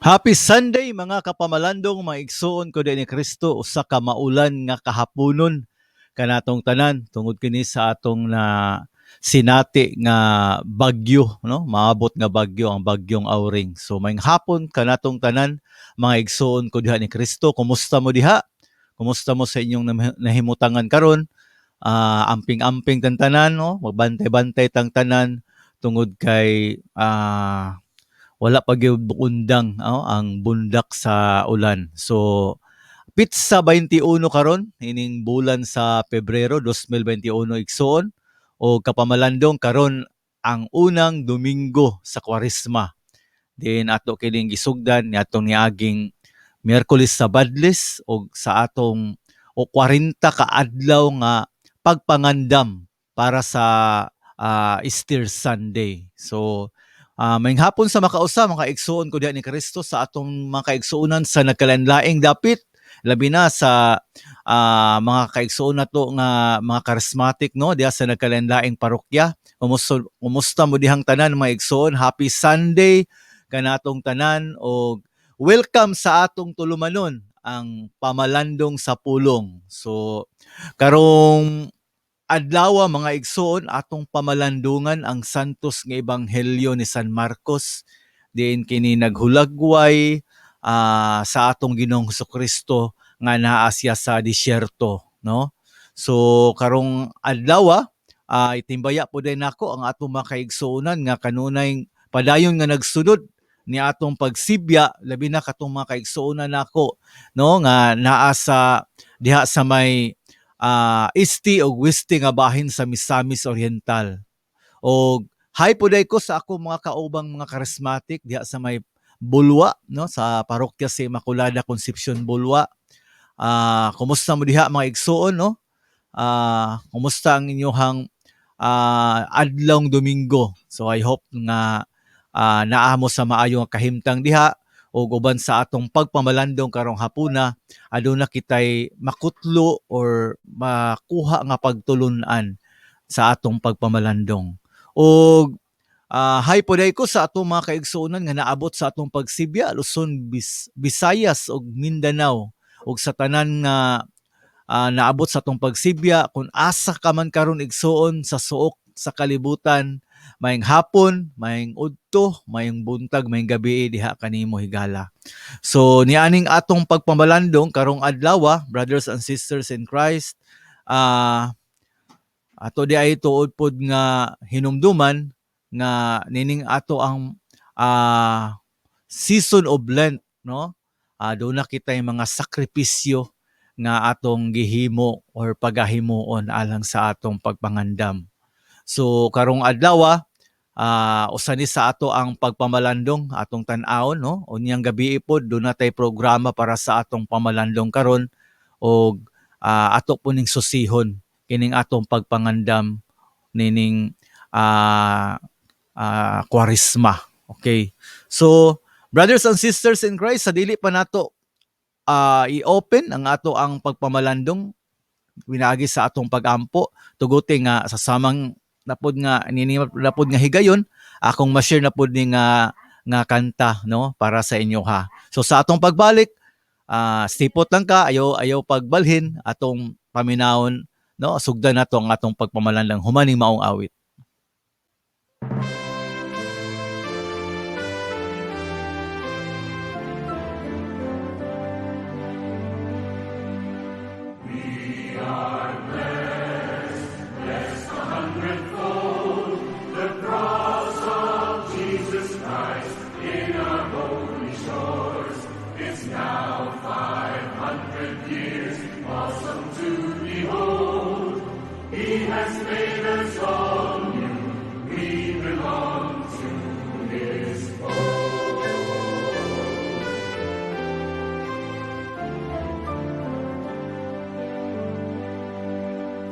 Happy Sunday, mga kapamalandong, mga igsuon ko ni Kristo. Usa ka maulan nga kahaponon kanatong tanan tungod kini sa atong na sinati nga bagyo, no, maabot nga bagyo, ang bagyong Auring. So maayong hapon kanatong tanan, mga igsuon ko diha ni Kristo. Kumusta mo diha? Kumusta mo sa inyong nahimutangan karon? Amping-amping tang tanan, no, magbantay-bantay tang tanan tungod kay wala pa gyud undang, oh, ang bundak sa ulan. So pitsa 21 karon ining bulan sa Pebrero 2021, igsoon o kapamalandong. Karon ang unang Domingo sa Kwaresma. Din ato kining gisugdan niadtong niaging Miyerkules sa Badlis og sa atong o 40 ka adlaw nga pagpangandam para sa Easter Sunday. So maayong hapon sa makausa, mga kaigsuon ko diha ni Kristo, sa atong mga kaigsuonan sa nagkalain-laing dapit, labi na sa mga kaigsuon nato nga mga charismatic, no, diha sa nagkalain-laing parokya. Kumusta, kumusta mo dihang tanan, mga igsuon? Happy Sunday kanatong tanan og welcome sa atong tulumanon, ang Pamalandong sa Pulong. So karong adlaw, mga igsoon, atong pamalandungan ang Santos nga Ebanghelyo ni San Marcos, diin kini naghulagway sa atong Ginoong Kristo nga naa siya sa disyerto, no. So karong adlaw, itimbaya po din nako ang atong mga kaigsuonan nga kanunay padayon nga nagsunod ni atong pagsibya, labi na katong mga kaigsuonan nako, no, nga naa sa diha sa may East o West nga bahin sa Misamis Oriental. Og hi po ko sa ako mga kaubang mga charismatic diha sa may Bulwa, no, sa Parokya sa Immaculada Concepcion Bulwa. Kumusta mo diha, mga igsuon, no? Kumusta ang inyong adlawng Domingo? So I hope nga naa mo sa maayo nga kahimtang diha ug uban sa atong pagpamalandong karong hapuna, aduna kitay makutlo or makuha nga pagtulun-an sa atong pagpamalandong. Og hi po ko sa atong mga kaigsuonan nga naabot sa atong pagsibya, Luzon, Visayas ug Mindanao, ug sa tanan nga naabot sa atong pagsibya kung asa ka man karon, igsuon, sa suok sa kalibutan. Maayong hapon, maayong udto, maayong buntag, maayong gabi diha kanimo higala. So nianing atong pagpamalandong karong adlaw, brothers and sisters in Christ, ato di ay tuod pod nga hinumduman nga nining ato ang season of Lent, no? Doon na kita yung mga sakripisyo nga atong gihimo or pagahimuon alang sa atong pagpangandam. So karong adlaw, usa ni sa ato ang pagpamalandong atong tan-awon, no. Unyang gabi pod duna tay programa para sa atong pamalandong karon og ato po ning susihon kining atong pagpangandam nining Kwaresma. Okay. So brothers and sisters in Christ, sa dili pa nato i-open ang ato ang pagpamalandong pinaagi sa atong pagampo, tuguti nga sa samang napod nga nini napod nga higayon, akong ma-share na pod ni nga nga kanta, no, para sa inyo ha. So sa atong pagbalik, stay put lang ka, ayaw ayaw pagbalhin, atong paminawon, no, sugdan nato ang atong pagpamalandong humaning maong awit. We are blessed, blessed a hundredfold, the cross of Jesus Christ in our holy shores is now 500 years, awesome to behold. He has made us all new, we belong to his fold.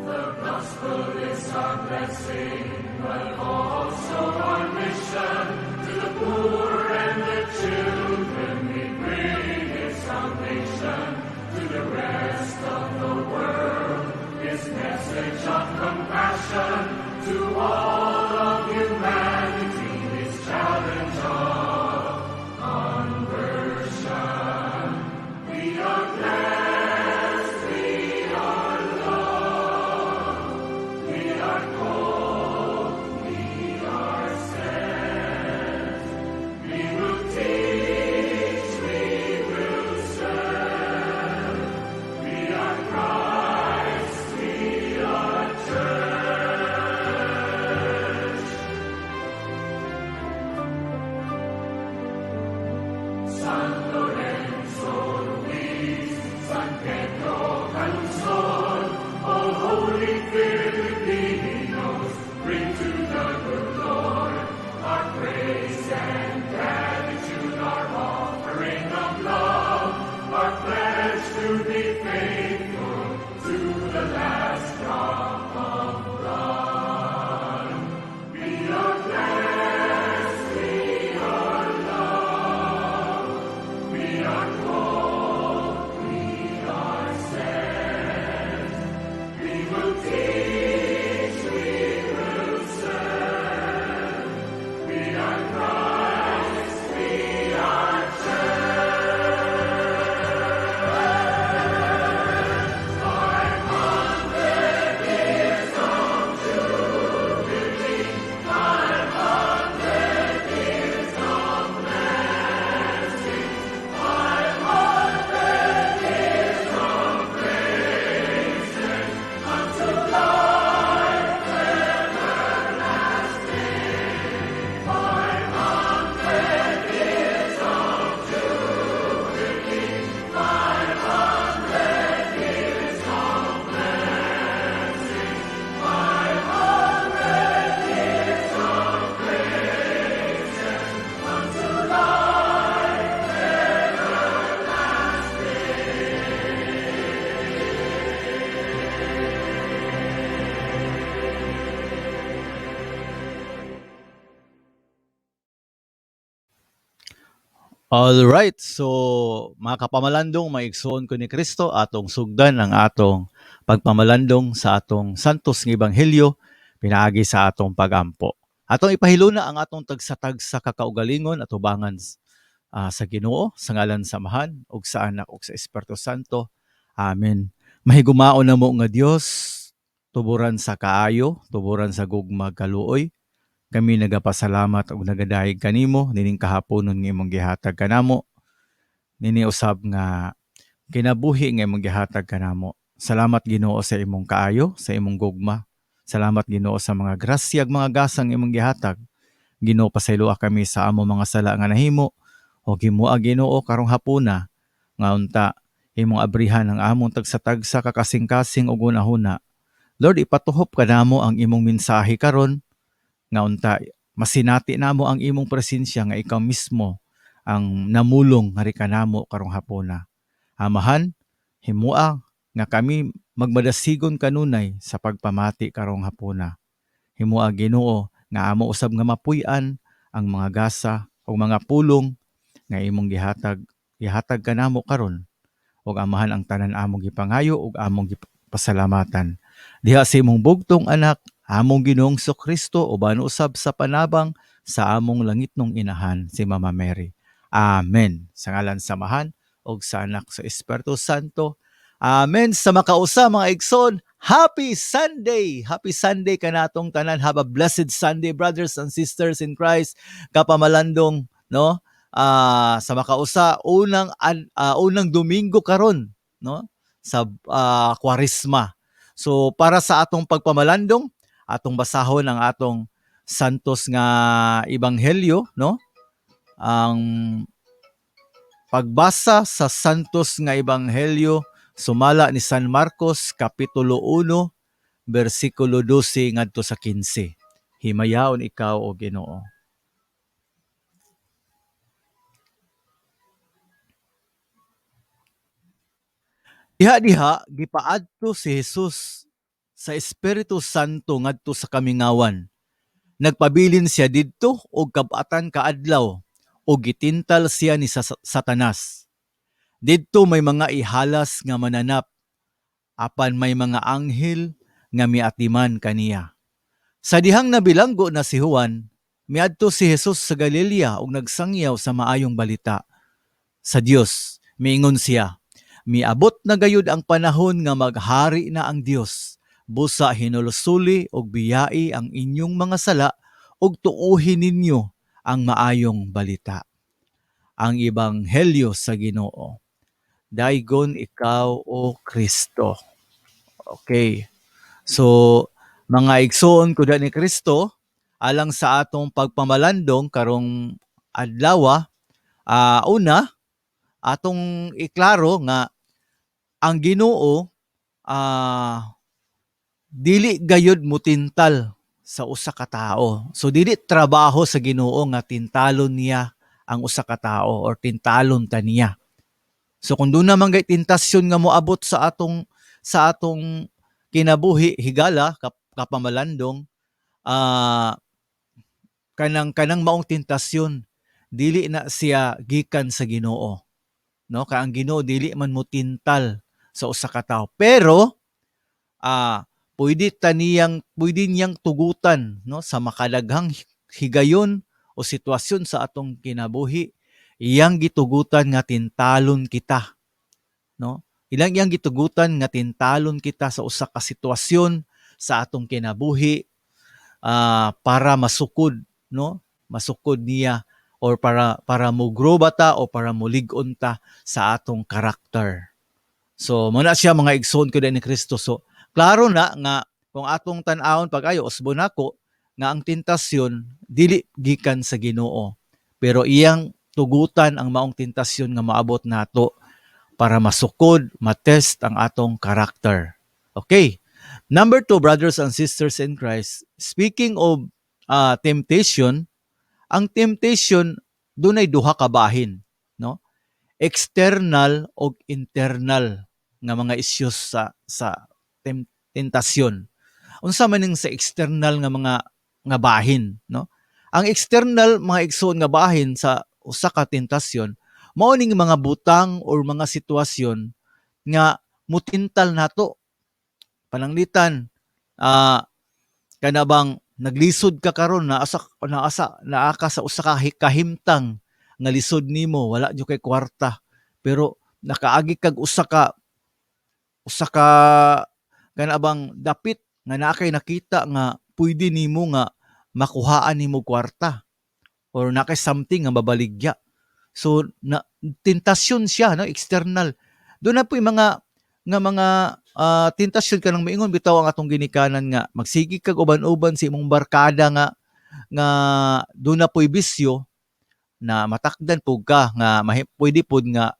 The gospel is our blessing, but also our mission. To the poor and the children we bring His salvation. To the rest of the world, His message of compassion. To all of humanity, His challenge of conversion. are called, we are sent. We will teach, we will serve. We are Christ, we are Church. 500 years of jubilee, 500 years of blessing, 500 years of praises unto life everlasting. 500 years of jubilee, 500 years of blessing, 500 years of praises unto life everlasting. All right. So, mga kapamalandong, maigsoon ko ni Kristo, atong sugdan ang atong pagpamalandong sa atong Santos nga Ebanghelyo pinaagi sa atong pagampo. Atong ipahiluna ang atong tagsa-tagsa kakaugalingon at ubangan sa Ginoo sa ngalan sa Amahan ug sa Anak ug sa Espiritu Santo. Amen. Mahigumaon namo nga Dios, tuburan sa kaayo, tuburan sa gugma kaluoy. Kami nagapasalamat ug nagadayeg kanimo nining kahaponon nga imong gihatag kanamo. Nini usab nga kinabuhi nga imong gihatag kanamo. Salamat Ginoo sa imong kaayo, sa imong gugma. Salamat Ginoo sa mga grasya ug mga gasang imong gihatag. Ginoo, pasayloa kami sa among mga sala nga nahimo o himoa Ginoo karong hapuna nga unta imong abrihan ang among tagsa-tagsa kakasing-kasing ug hunahuna. Lord, ipatuhop kanamo ang imong mensahe karon nga unta masinati namo ang imong presensya nga ikaw mismo ang namulong ngari kanamo karong hapuna. Amahan, himua nga kami magmadasigon kanunay sa pagpamati karong hapuna. Himua Ginoo nga amo usab nga mapuy-an ang mga gasa o mga pulong nga imong gihatag kanamo karon. Ug amahan ang tanan among gipangayo ug among gipasalamatan. Diha sa imong bugtong anak, among Ginoong Kristo, uban usab sa panabang sa among langitnong inahan si Mama Mary. Amen. Sa ngalan sa Amahan ug sa Anak sa Espiritu Santo. Amen. Sa makausa mga igsoon, Happy Sunday! Happy Sunday kanatong tanan. Have a blessed Sunday, brothers and sisters in Christ. Kapamalandong, no? Sa makausa, unang Domingo karon, no? Sa Kwaresma. So para sa atong pagpamalandong, atong basahon ang atong Santos nga Ebanghelyo, no? Ang pagbasa sa Santos nga Ebanghelyo sumala ni San Marcos kapitulo 1 bersikulo 12 ngadto sa 15. Himayaon ikaw o Ginoo. Diha-diha gipaadto si Jesus sa Espiritu Santo ngadto sa kamingawan. Nagpabilin siya didto og kab-atan ka adlaw ug gitintal siya ni Satanas. Didto may mga ihalas nga mananap, apan may mga anghel nga miatiman kaniya. Sa dihang nabilanggo na si Juan, miadto si Jesus sa Galilea ug nagsangyaw sa maayong balita sa Dios. Miingon siya, miabot na gayud ang panahon nga maghari na ang Dios. Busa hinulsuli og biyai ang inyong mga sala ug tuohi ninyo ang maayong balita. Ang Ebanghelyo sa Ginoo. Daygon ikaw o Kristo. Okay. So, mga igsoon ko ni Kristo, alang sa atong pagpamalandong karong adlaw, una, atong iklaro nga ang Ginoo dili gayud mutintal sa usa ka tawo. So dili trabaho sa Ginoo nga tintalon niya ang usa ka tawo or tintalon ta niya. So kung doon naman gay tentasyon nga moabot sa atong kinabuhi higala kapamalandong, kanang maong tentasyon dili na siya gikan sa Ginoo, no? Kay ang Ginoo dili man mo tintal sa usa ka tawo. Pero pwede niyang tugutan, no, sa makadaghang higayon o sitwasyon sa atong kinabuhi, iyang gitugutan nga tintalon kita, no? Iyang gitugutan nga tintalon kita sa usa ka sitwasyon sa atong kinabuhi para masukod, no? Masukod niya or para mo grow ba ta o para molig-on ta sa atong karakter. So mao na siya, mga igsoon ko ni Kristo. So klaro na nga kung atong tan-awon pag-ayo, usbon nako nga ang tentasyon dili gikan sa Ginoo. Pero iyang tugutan ang maong tentasyon nga maabot nato para masukod, matest ang atong karakter. Okay. Number two, brothers and sisters in Christ, speaking of temptation, ang temptation dunay duha ka bahin, no? External o internal nga mga issues sa tentasyon. Unsa man ning sa external nga mga nga bahin, no? Ang external, mga igsoon, nga bahin sa usa ka tentasyon, mao ning mga butang or mga sitwasyon nga mutintal nato. Pananglitan, kana bang naglisod ka karon, naasa naasa naa ka sa usa ka kahimtang nga lisod nimo, wala jud kay kwarta, pero nakaagi kag usa ka kana bang dapit nga naa kay nakita nga pwede nimo nga makuhaan nimo kwarta or naa kay something nga mabaligya. So na tentasyon siya, no, external. Duna poy mga nga mga tentasyon, kanang moingon bitaw ang atong ginikanan nga magsige kag uban-uban sa imong barkada nga duna poy bisyo na matakdan pud ka nga pwede pud nga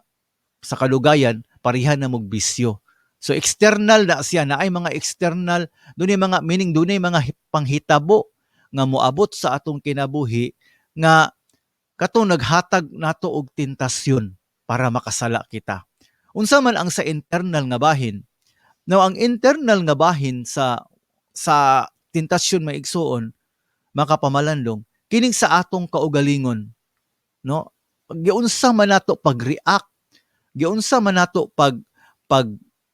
sa kalugayan pareha na mog bisyo. So external na siya, naay mga external, dunay mga meaning, dunay mga panghitabo nga moabot sa atong kinabuhi nga katong naghatag nato og tentasyon para makasala kita. Unsa man ang sa internal nga bahin? Now, ang internal nga bahin sa tentasyon, mga igsuon, makapamalandong, kining sa atong kaugalingon, no? Giunsa man nato pag-react, giunsa man nato pag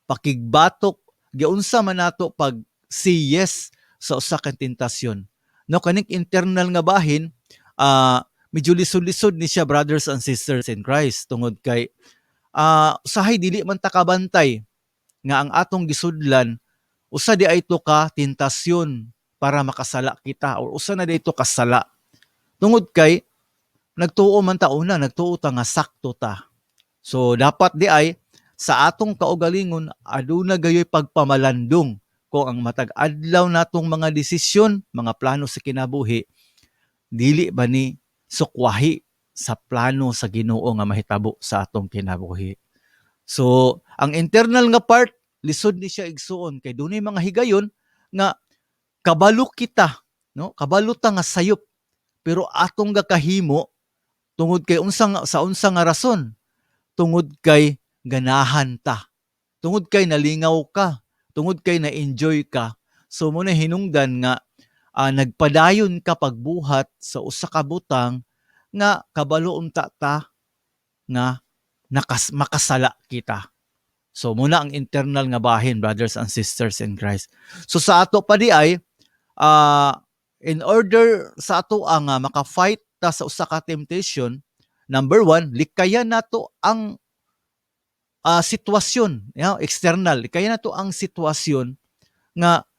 pakigbatok, giunsa man nato pag say yes sa usa ka tentasyon. No, kaning internal nga bahin, medyo lisod-lisod ni siya, brothers and sisters in Christ, tungod kay usahay dili man ta kabantay nga ang atong gisudlan usa diay to ka tentasyon para makasala kita or usa na diay to kasala. Tungod kay nagtuo man ta una, nagtuo ta nga sakto ta. So dapat diay sa atong kaugalingon aduna gayoy pagpamalandong kung ang matag adlaw natong mga desisyon, mga plano sa kinabuhi, dili ba ni sukwahi sa plano sa Ginoo nga mahitabo sa atong kinabuhi. So, ang internal nga part, lisod ni siya, igsuon, kay dunay mga higayon nga kabalo kita, no? Kabalo ta nga sayop, pero atong gakahimo tungod kay unsa sa unsa nga rason? Tungod kay ganahan ta. Tungod kay nalingaw ka, tungod kay na-enjoy ka. So mao na hinungdan nga nagpadayon ka pagbuhat sa usa ka butang nga kabalo unta ta nga makasala kita. So mao na ang internal nga bahin, brothers and sisters in Christ. So sa ato pa diay, in order sa ato ang maka-fight ta sa usa ka temptation, number one, likayan nato ang sitwasyon, external, likayan nato ang sitwasyon nga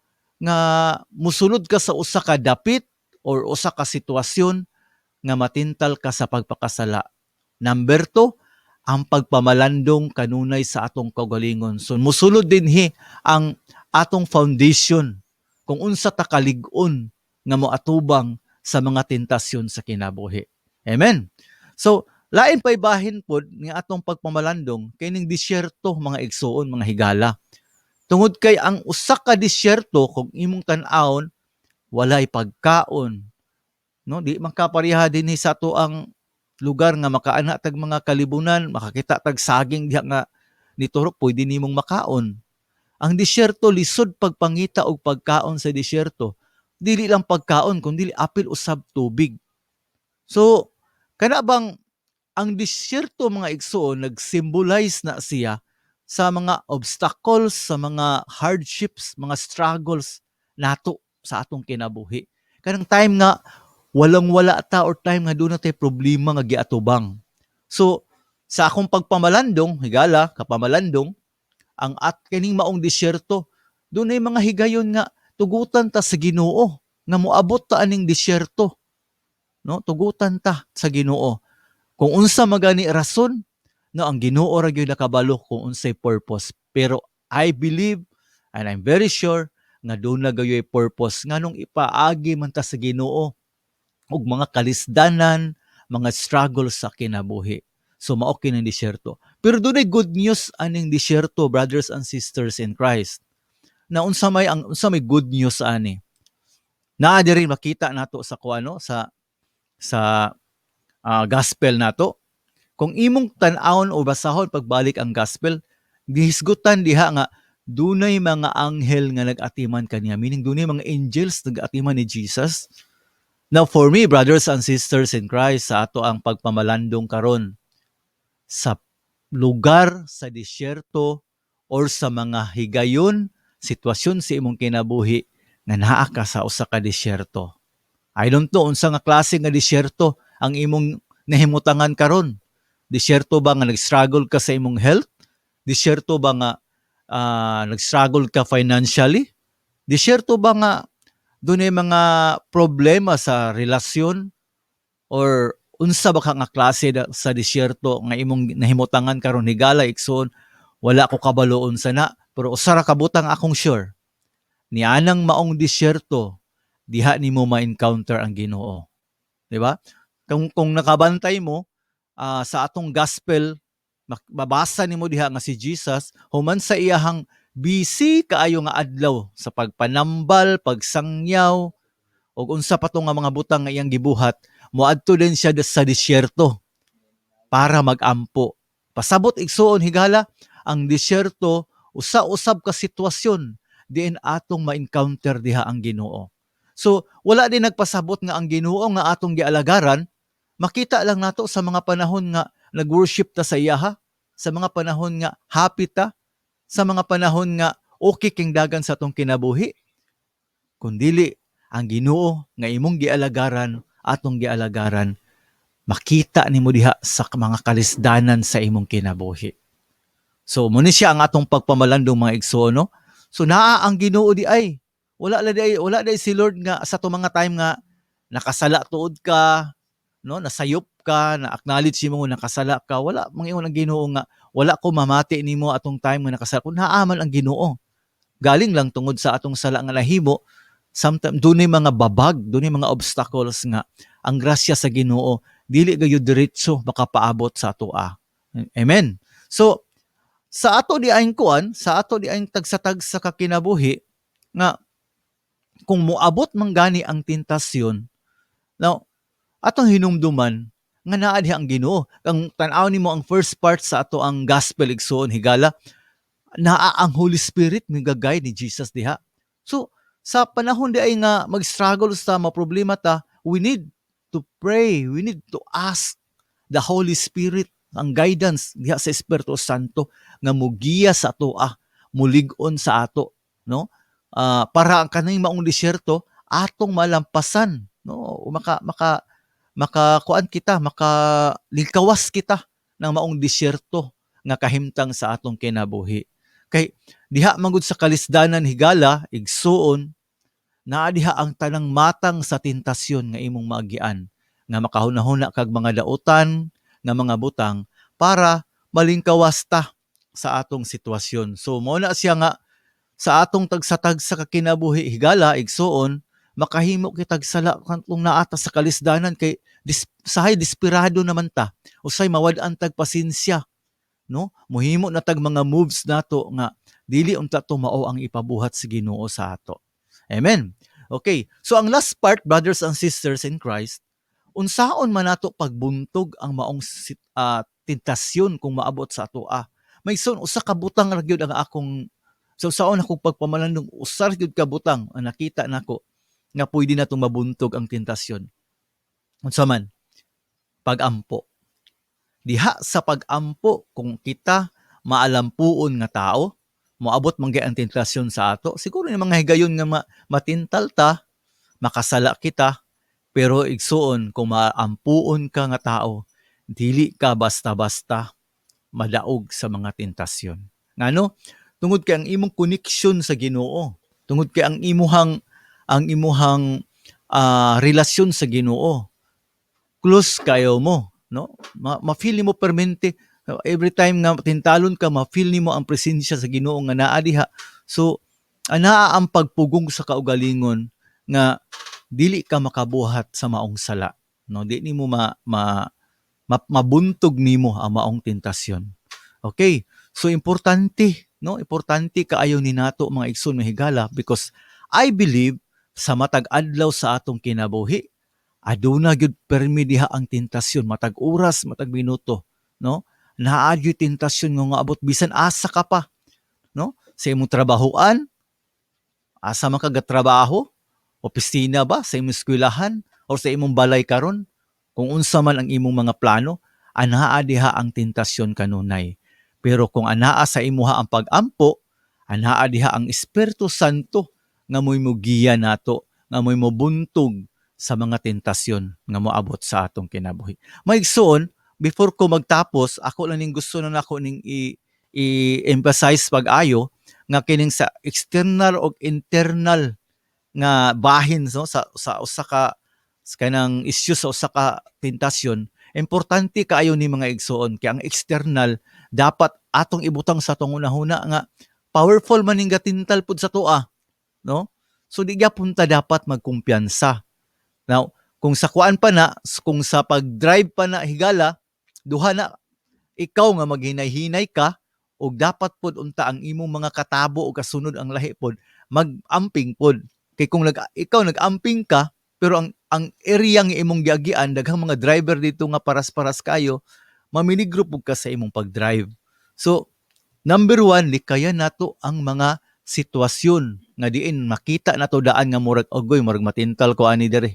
musulod ka sa usa ka dapit or usa ka sitwasyon nga matintal ka sa pagpakasala. Number two, ang pagpamalandong kanunay sa atong kaugalingon. So musulod dinhi ang atong foundation kung unsa ta kalig-on nga moatubang sa mga tentasyon sa kinabuhi. Amen. So lain pa'y bahin pod nga atong pagpamalandong, kining disyerto, mga igsuon, mga higala. Tungod kay ang usa ka disyerto, kung imong tan-awon, walay pagkaon. No, di man kapareha dinhi sa ato ang lugar nga makaana tag mga kalibunan, makakita tag saging diha nga niturok, pwede nimong makaon. Ang disyerto, lisod pagpangita og pagkaon sa disyerto. Dili lang pagkaon kundi apil usab tubig. So kana bang Ang disyerto, mga igsoon, nag-symbolize na siya sa mga obstacles, sa mga hardships, mga struggles nato sa atong kinabuhi. Kanang time nga walang wala ta or time nga duna tay problema nga giatubang. So sa akong pagpamalandong, higala, kapamalandong, ang at kining maong disyerto, dunay mga higayon nga tugutan ta sa Ginoo nga moabot ta aning disyerto. No, tugutan ta sa Ginoo. Kung unsa magani rason, no, ang Ginoo ra gyud nakabalo kung unsay purpose. Pero I believe and I'm very sure nga duna gayoy purpose nganong ipaagi man ta sa Ginoo og mga kalisdanan, mga struggles sa kinabuhi. So mao kini disyerto. Pero dunay good news aning disyerto, brothers and sisters in Christ. Na unsa may good news ani? Naa diri, makita nato sa kuano, sa gospel nato. Kung imong tan-awon o basahon pagbalik ang gospel, gihisgutan diha nga dunay mga anghel nga nag-atiman kaniya, meaning dunay mga angels nag-atiman ni Jesus. Now for me, brothers and sisters in Christ, sa ato ang pagpamalandong karon sa lugar sa disyerto or sa mga higayon, sitwasyon sa imong kinabuhi nga naa ka sa usa ka disyerto. I don't know unsa nga klase nga disyerto ang imong nahimutangan karon. Disyerto ba nga nag-struggle ka sa imong health? Disyerto ba nga nag-struggle ka financially? Disyerto ba nga dunay mga problema sa relasyon or unsa ba ka nga klase sa disyerto nga imong nahimutangan karon, higala, igsoon? Wala ko kabalo unsa na, pero usa ra ka butang akong sure: nianang maong disyerto, diha nimo ma-encounter ang Ginoo, di ba? Kung nakabantay mo sa atong gospel, mabasa nimo diha nga si Jesus, human sa iyahang busy kaayo nga adlaw sa pagpanambal, pagsangyaw ug unsa pa to nga mga butang nga iyang gibuhat, moadto din siya sa disyerto para magampo. Pasabot, igsuon, higala, ang disyerto usa-usab ka sitwasyon diin atong ma-encounter diha ang Ginoo. So wala din nagpasabot nga ang Ginoo nga atong gialagaran makita lang nato sa mga panahon nga nag-worship ta sa iyaha, sa mga panahon nga happy ta, sa mga panahon nga okay king dagan sa atong kinabuhi. Kundili ang Ginoo nga imong gialagaran, atong gialagaran, makita nimo diha sa mga kalisdanan sa imong kinabuhi. So mo ni siya ang atong pagpamalandong, mga igsoon, no? So naa ang Ginoo di ay. Wala di ay si Lord nga sa atong mga time nga nakasala tuod ka, no, nasayop ka, na acknowledge nimo nga nakasala ka, wala mangingon ang Ginoo nga wala ko mamati nimo atong time nga nakasala. Kung naa man ang Ginoo, galing lang tungod sa atong sala nga nahimo, sometimes dunay mga babag, dunay mga obstacles nga ang grasya sa Ginoo dili gayud diretso makapaabot sa atoa. Amen. So sa ato di ayng kuan, sa ato di ayng tagsa-tagsa ka kinabuhi nga kung moabot man gani ang tentasyon, now atong hinumduman nga naa diha ang Ginoo. Kang tan-aw nimo ang first part sa ato ang gospel, igsuon, higala, naa ang Holy Spirit nga guide ni Jesus diha. So sa panahon di ay nga mag-struggle sa maproblema ta, we need to pray, we need to ask the Holy Spirit, ang guidance diha sa Espiritu Santo nga mugiya sa atoa, mulig-on sa ato, no? Para ang kaning maong disyerto atong malampasan, no? Maka maka makakuan kita, makalingkawas kita ng maong disyerto nga kahimtang sa atong kinabuhi. Kay diha man gud sa kalisdanan, higala, igsuon, naa diha ang tanang matang sa tentasyon nga imong maagian nga makahuna-huna kag mga dautan nga mga butang para malingkawas ta sa atong sitwasyon. So mao na siya nga sa atong tagsa-tagsa ka kinabuhi, higala, igsuon, makahimo kitag sala kantong naa ta sa kalisdanan kay sahay desperado naman ta. Usay mawad-an tag pasensya, no? Muhimo na tag mga moves nato nga dili unta to mao ang ipabuhat sa Ginoo sa ato. Amen. Okay. So ang last part, brothers and sisters in Christ, unsaon man nato pagbuntog ang maong tentasyon kung maabot sa atoa? May son usa ka butang ra gyud ang akong sa usaon akong pagpamalandong, usa ra gyud ka butang ang nakita nako nga pwede natong mabuntog ang tentasyon. Unsa man? Pagampo. Diha sa pag-ampo, kung kita maalampuon nga tao, moabot man gyud ang tentasyon sa ato. Siguro ni mga higayon nga matintal ta, makasala kita, pero igsuon, kung maampuon ka nga tao, dili ka basta-basta madaog sa mga tentasyon. Ngano? Tungod kay ang imong koneksyon sa Ginoo, tungod kay ang imuhang relasyon sa Ginoo, close kayo mo, no? Ma-feel nimo permente every time nga tintalon ka, ma-feel nimo ang presensya sa Ginoo nga naa diha. So anaa ang pagpugong sa kaugalingon nga dili ka makabuhat sa maong sala, no? Di nimo ma, ma, ma mabuntog nimo ang maong tentasyon. Okay, so importante, no? Importante kaayo ni nato, mga igsoon nga higala, because I believe sa matag adlaw sa atong kinabuhi, aduna gyud permi diha ang tentasyon, matag oras, matag minuto, no? Naa gyud tentasyon nga moabot bisan asa ka pa, no? Sa imong trabahoan, asa man ka gatrabaho, opisina ba, sa imong eskwelahan, or sa imong balay karon, kung unsa man ang imong mga plano, anaa diha ang tentasyon kanunay. Pero kung anaa sa imuha ang pag-ampo, anaa diha ang Espiritu Santo nga mo'y mogiya nato, nga mo'y mobuntog sa mga tentasyon nga moabot sa atong kinabuhi. Maigsoon, before ko magtapos, ako lang ning gusto na nako ning i-emphasize pag-ayo nga kining sa external o internal nga bahin, no, sa usa ka sa kanang issue, sa usa ka tentasyon. Importante kaayo ni, mga igsoon, kay ang external dapat atong ibutang sa atong hunahuna nga powerful man ning gatintal pud sa atoa, no? So di gyapon ta dapat magkumpiyansa. Now, kung sa kuan pa na, kung sa pag-drive pa na, higala, duha na ikaw nga maghinay-hinay ka ug dapat pod unta ang imong mga katabo o kasunod ang lahi pod mag-amping pod, kay kung ikaw nag-amping ka pero ang area nga imong giagian daghang mga driver dito nga paras-paras kayo, mamiligro pud ka sa imong pag-drive. So number one, likayan nato ang mga sitwasyon nga diin makita nato daan nga murag ogoy, murag matintal ko ani diri,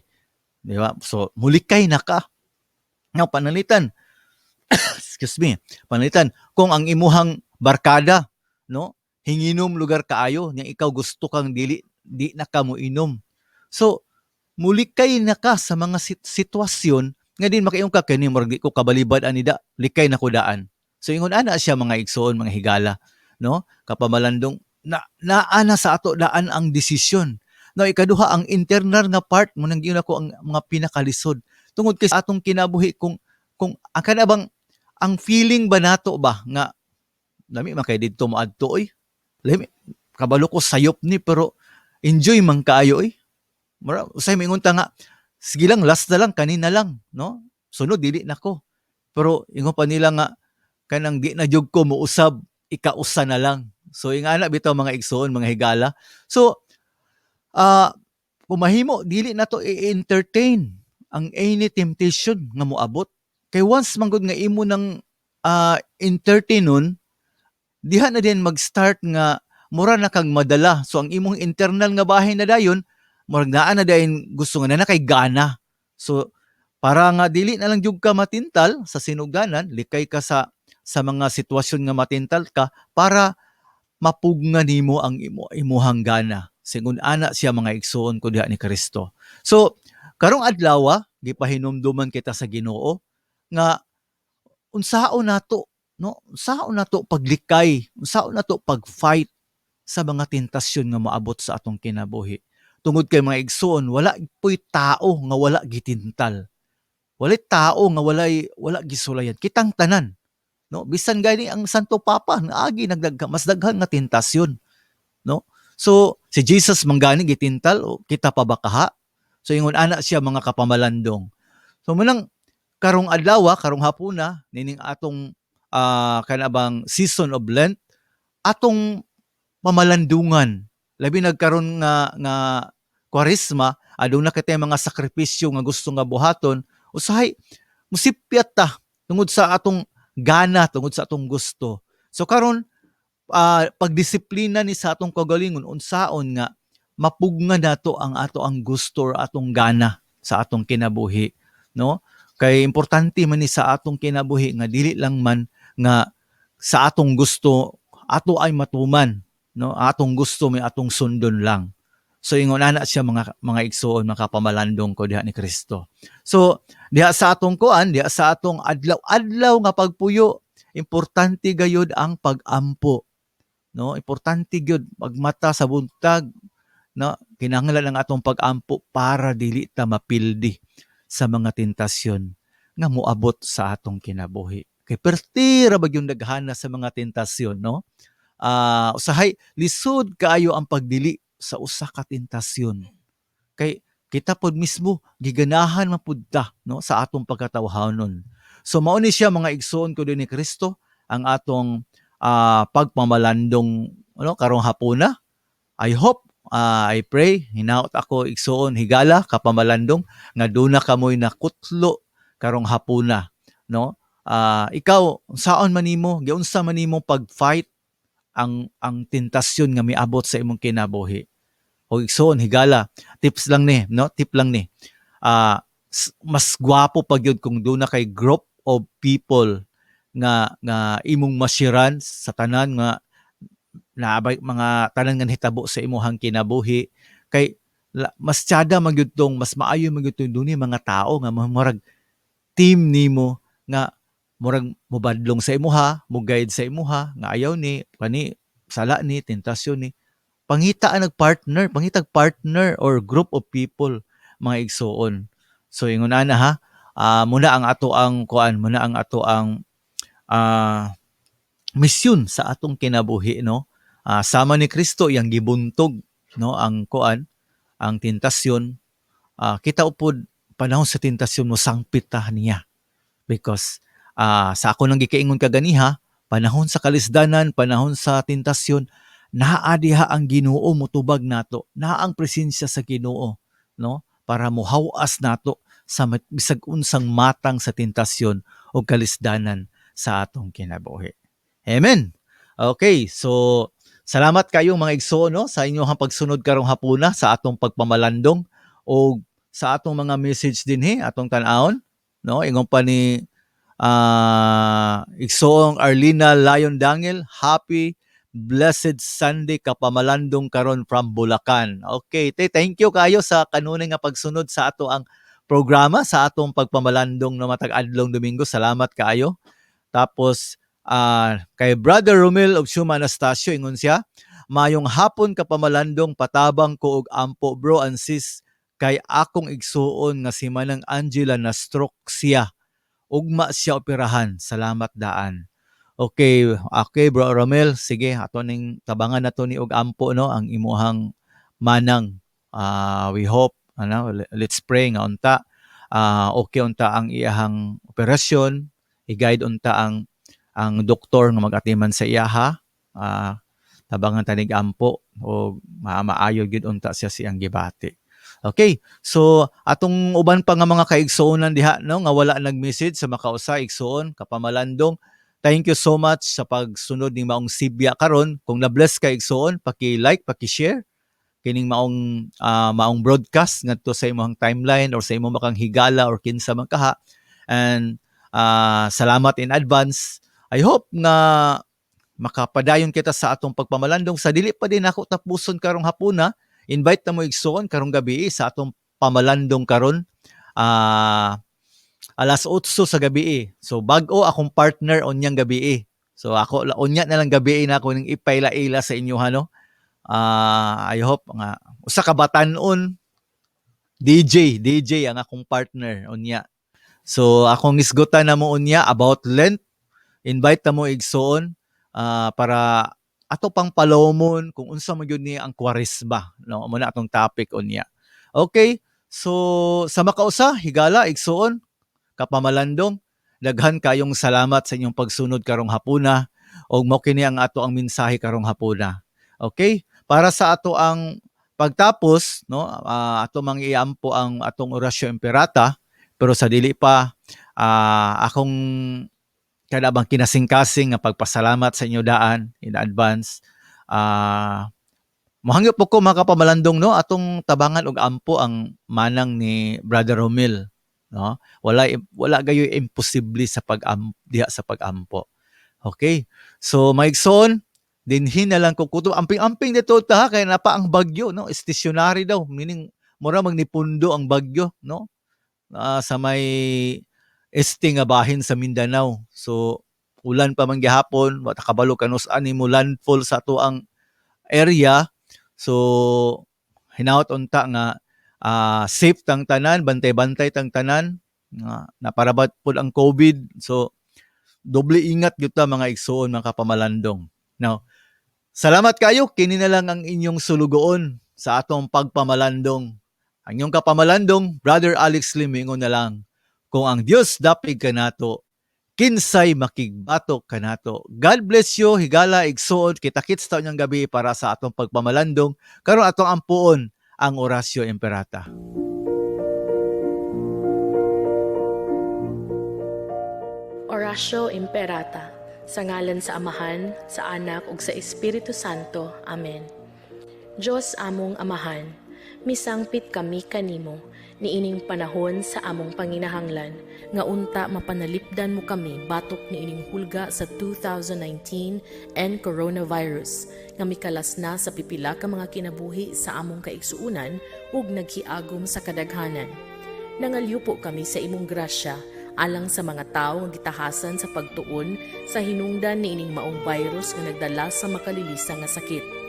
di ba? So mulikay na ka. Now, panalitan, excuse me, panalitan kung ang imuhang barkada, no, hinginom lugar kaayo nya ikaw gusto kang dili di na ka mo inom, so mulikay na ka sa mga sitwasyon nga din makaingon ka, "Kini murag di ko kabalibad ani da, likay na ko daan." So ingon ana siya, mga igsoon, mga higala, no, kapamalandong, na naa na sa ato daan ang desisyon. Now, ikaduha, ang internal nga part mo nang giuna ko ang mga pinakalisod tungod kay sa atong kinabuhi, kung ang kana bang ang feeling ba nato ba nga lami man kay didto moadto oy, lami, kabalo ko sayop ni pero enjoy man kaayo oy. Mura usay moingon ta nga sige lang, last na lang, kanina lang, no, sunod dili na ko, pero ingon pa nila nga kanang di na jud ko mousab, ikausa na lang. So ingana bitaw, mga igsoon, mga higala. So kung mahimo, dili na to i-entertain ang any temptation nga moabot, kay once man gud nga imo nang entertainon, diha na din mag-start nga mura na kang madala. So ang imong internal nga bahin na dayon murag naa na dayon gusto nga na kay gana. So para nga dili na lang jud ka matintal sa sinugdanan, likay ka sa mga sitwasyon nga matintal ka para mapugna nimo ang imuhang gana. Sigon ana siya, mga igsuon ko diha ni Kristo. So karong adlaw, gipahinumduman kita sa Ginoo nga unsaon nato, no, unsaon nato paglikay, unsaon nato pag-fight sa mga tentasyon nga moabot sa atong kinabuhi, tungod kay, mga igsuon, wala poy tao nga wala gitintal, walay tao nga walay wala gisulayan. Kitang tanan, no? Bisan gani ang Santo Papa naagi nagdaghan, mas daghan nga tentasyon, no? So si Jesus man gani gitintal, o kita pa ba kaha? So ingon ana siya, mga kapamalandong. So munang karong adlaw, karong hapuna nining atong kanabang season of Lent, atong pamalandungan, labi nagkaron nga Kwaresma, aduna kitay mga sakripisyo nga gusto nga buhaton, usahay musipyat ta tungod sa atong gana, tungod sa atong gusto. So karon, pagdisiplina ni sa atong kaugalingon, unsaon nga mapugna nato ang ato ang gusto or atong gana sa atong kinabuhi, no? Kay importante man ni sa atong kinabuhi nga dili lang man nga sa atong gusto ato ay matuman, no? Atong gusto may atong sundon lang. So ingon ana siya, mga igsuon, makapamalandong ko diha ni Kristo. So diha sa atong kuan, diha sa atong adlaw-adlaw nga pagpuyo, importante gayud ang pagampo, no? Importante gyud pagmata sa buntag, no? Kinahanglan ang atong pagampo para dili ta mapildi sa mga tentasyon nga moabot sa atong kinabuhi. Kay perti ra ba yung daghana sa mga tentasyon, no? Usahay lisod kaayo ang pagdili sa usa ka tentasyon. Kay kita pod mismo giganahan man pud ta, no, sa atong pagkatawhanon. So mao ni siya, mga igsoon ko din ni Kristo, ang atong pagpamalandong ano karong hapuna. I hope, I pray, hinaot ako, igsoon, higala, kapamalandong, nga duna kamoy nakutlo karong hapuna, no? Ikaw, saon man nimo, giunsa man nimo pag-fight ang tentasyon nga miabot sa imong kinabuhi? O igsoon, higala, tips lang ni, no? Tip lang ni. Mas gwapo pa gyud kung duna kay group of people nga imong mashiran sa tanan nga naabay mga tanan nga nahitabo sa imuhang kinabuhi, kay mas tsada man gyud tong, mas maayo man gyud tong dunay mga tao nga murag team nimo nga murag mobadlong sa imuha, mo guide sa imuha nga ayaw ni kani, sala ni, tentasyon ni. Pangita ang nagpartner, pangitag partner or group of people, mga igsuon. So ingon ana ha, muna ang ato ang kuan, muna ang ato ang misyon sa atong kinabuhi, no? Sama ni Kristo, iyang gibuntog, no, ang kuan, ang tentasyon. Kita upod panahon sa tentasyon mo sangpit ta niya. Because sa ako nang gikaingon kaganiha, panahon sa kalisdanan, panahon sa tentasyon, naa diha ang Ginoo motubag nato, naa ang presensya sa Ginoo, no? Para mohawas nato sa bisag unsang matang sa tentasyon o kalisdanan sa atong kinabuhi. Amen. Okay, so salamat kayo, mga igsoon, no, sa inyong pagsunod karong hapuna sa atong pagpamalandong o sa atong mga message dinhi atong tan-awon, no? Ingon pa ni igsoong Arlina Lion Dangel, "Happy blessed Sunday, kapamalandong, karon from Bulacan." Okay, te, thank you kayo sa kanunay nga pagsunod sa ato ang programa sa atong pagpamalandong na matag adlong Domingo. Salamat kaayo. Tapos kay Brother Romel of Shuma Anastasio, ingon siya, "Mayong hapon, kapamalandong, patabang ko og ampo, bro and sis, kay akong igsuon nga si Manang Angela na stroke siya. Ugma siya operahan. Salamat daan." Okay, Bro Romel, sige, ato ning tabangan na to ni og ampo, no, ang imuhang manang. We hope, ano, let's pray nga unta okay unta ang iyahang operasyon, i-guide unta ang doktor nga mag-atiman sa iyaha. Tabangan ta nig ampo o maayo gyud unta siya siyang gibati. Okay, so atong uban pa nga mga kaigsuonan diha, no, nga wala nag-message sa makausa, igsuon, kapamalandong. Thank you so much sa pagsunod ning maong sibya karon. Kung na-bless ka, igsuon, paki-like, paki-share kining maong broadcast ngadto sa imong timeline or sa imong makang higala or kinsa man kaha. And salamat in advance. I hope nga makapadayon kita sa atong pagpamalandong sa dili pa din ako tapuson karong hapuna. Invite na mo, igsuon, karong gabi sa atong pamalandong karon alas 8 sa gabi. So bag-o akong partner unyang gabi. So ako unya na lang gabi na ako ning ipaila-ila sa inyo ha, no. I hope nga usa ka batan-on DJ, DJ ang akong partner unya. So akong isgutan na mo unya about Lent. Invite na mo, igsuon, para ato pang palomon kung unsa man gyud ni ang Kwaresma, no? Mo na atong topic unya. Okay, so sa makausa, higala, igsuon, kapamalandong, daghan kayong salamat sa inyong pagsunod karong hapuna og mao kini ang ato ang mensahe karong hapuna. Okay? Para sa ato ang pagtapos, no, ato mang iampo ang atong orasyo imperata, pero sa dili pa, akong kada bang kinasingkasing nga pagpasalamat sa inyo daan in advance. Mohangyo po ko, mga kapamalandong, no, atong tabangan og ampo ang manang ni Brother Romel, no? no? Wala wala gayoy imposible sa pag diha sa pagampo. Okay? So maigsoon, dinhi na lang ko kutob, amping-amping dito ta kay napa ang bagyo, no? Stationary daw, meaning mura magnipundo ang bagyo, no? Sa may este nga bahin sa Mindanao. So ulan pa man gihapon, wa ta kabalo kanus ani mo landfall sa ato ang area. So hinaot unta nga safe tang tanan, bantay-bantay tang tanan nga naparabat pud ang COVID. So doble ingat gyud ta, mga igsuon, mga kapamalandong. Now, salamat kayo, kini na lang ang inyong sulugoon sa atong pagpamalandong. Ang inyong kapamalandong, Brother Alex Lim, ingon na lang, kung ang Dios dapig kanato, kinsay makigbatok kanato? God bless you, higala igsuon, kita-kits ta unyang gabi para sa atong pagpamalandong. Karon atong ampuon ang Oratio Imperata. Oratio Imperata. Sa ngalan sa Amahan, sa Anak ug sa Espiritu Santo. Amen. Dios among Amahan, misangpit kami kanimo niining panahon sa among panginahanglan nga unta mapanalipdan mo kami batok niining hulga sa 2019 and coronavirus nga mikalas na sa pipila ka mga kinabuhi sa among kaigsuonan ug naghiagom sa kadaghanan. Nangalyupo kami sa imong grasya alang sa mga tawo nga gitahasan sa pagtuon sa hinungdan niining maong virus nga nagdala sa makalilisa nga sakit.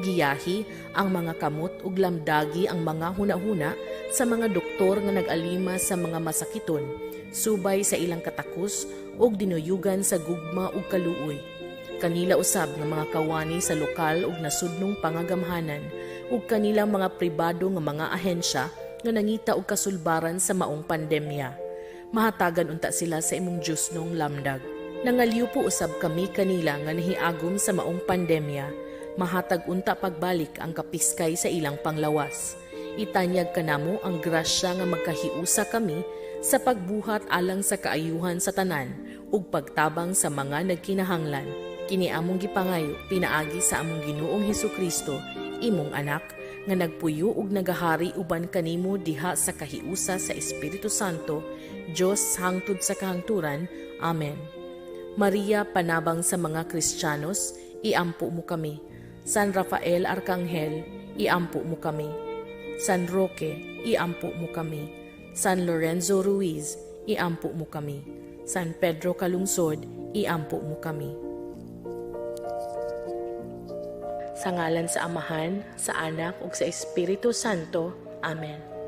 Giyahi ang mga kamot ug lamdagi ang mga hunahuna sa mga doktor nga nag-alima sa mga masakiton, subay sa ilang katakos ug dinuyugan sa gugma ug kaluoy. Kanila usab nga mga kawani sa lokal ug nasudnong pangagamhanan ug kanilang mga pribado nga mga ahensya nga nangita og kasulbaran sa maong pandemya. Mahatagan unta sila sa imong Diyosnong lamdag. Nangalyupo usab kami kanila nga nahiagom sa maong pandemya. Mahatag unta pagbalik ang kapiskay sa ilang panglawas. Itanyag kanamo ang grasya nga magkahiusa kami sa pagbuhat alang sa kaayuhan sa tanan ug pagtabang sa mga nagkinahanglan. Kini among gipangayo pinaagi sa among Ginoong Hesukristo, imong anak, nga nagpuyo ug nagahari uban kanimo diha sa kahiusa sa Espiritu Santo, Dios hangtod sa kahangturan. Amen. Maria, panabang sa mga Kristiyanos, iampo mo kami. San Rafael Arkanghel, iampo mo kami. San Roque, iampo mo kami. San Lorenzo Ruiz, iampo mo kami. San Pedro Calungsod, iampo mo kami. Sa ngalan sa Amahan, sa Anak ug sa Espiritu Santo. Amen.